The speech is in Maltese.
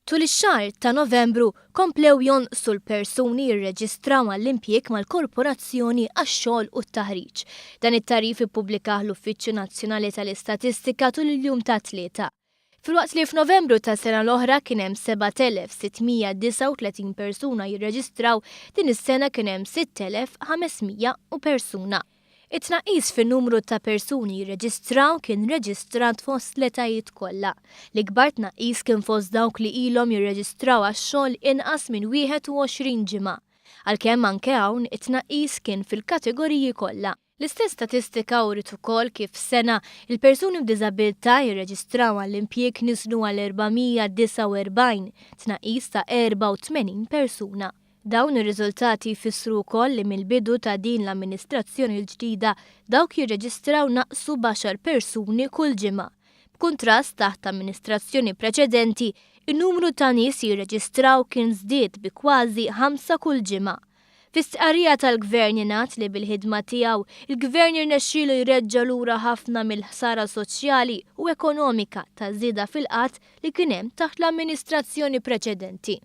Tul ix-xahar ta' Novembru komplew jonqsu l-persuni jirreġistraw għall-impjieg mal-Korporazzjoni għax-Xogħol u t-Taħriġ. Dan it-tagħrif ippubblikah l-Uffiċċju Nazzjonali tal-Istatistika tul il-jum tat-Tlieta. Filwaqt li f'Novembru tas-sena l-oħra kien hemm 7,639 persuna jirreġistraw, din is-sena kien hemm 6,500 u persuna. It-tnaqqis fin-numru ta' persuni jirreġistraw kien reġistrat fost l-etajiet kollha. L-ikbar tnaqqis kien fost dawk li ilhom jirreġistraw għax-xogħol inqas minn 21 ġimgħa. Għalkemm anke hawn it-tnaqqis kien fil-kategoriji kollha. L-istess statistika uriet ukoll kif f'sena, il-persuni b'diżabilità jirreġistraw għall-impjieg niżlu għal 449, tnaqqis ta' 84 persuna. Dawn ir-riżultati jfissru wkoll li mill-bidu ta' din l-amministrazzjoni l-ġdida dawk jirreġistraw naqsu b'għaxar persuni kull ġimgħa. B'kuntrast taħt amministrazzjoni preċedenti, in-numru ta' nies jirreġistraw kien żdied bi kważi ħamsa kull ġimgħa. Fi stqarrija tal-Gvern ingħad li bil-ħidma tiegħu, il-Gvern irnexxielu jreġġa' lura ħafna mill-ħsara soċjali u ekonomika taż-żieda fil-qgħad li kien hemm taħt l-amministrazzjoni preċedenti.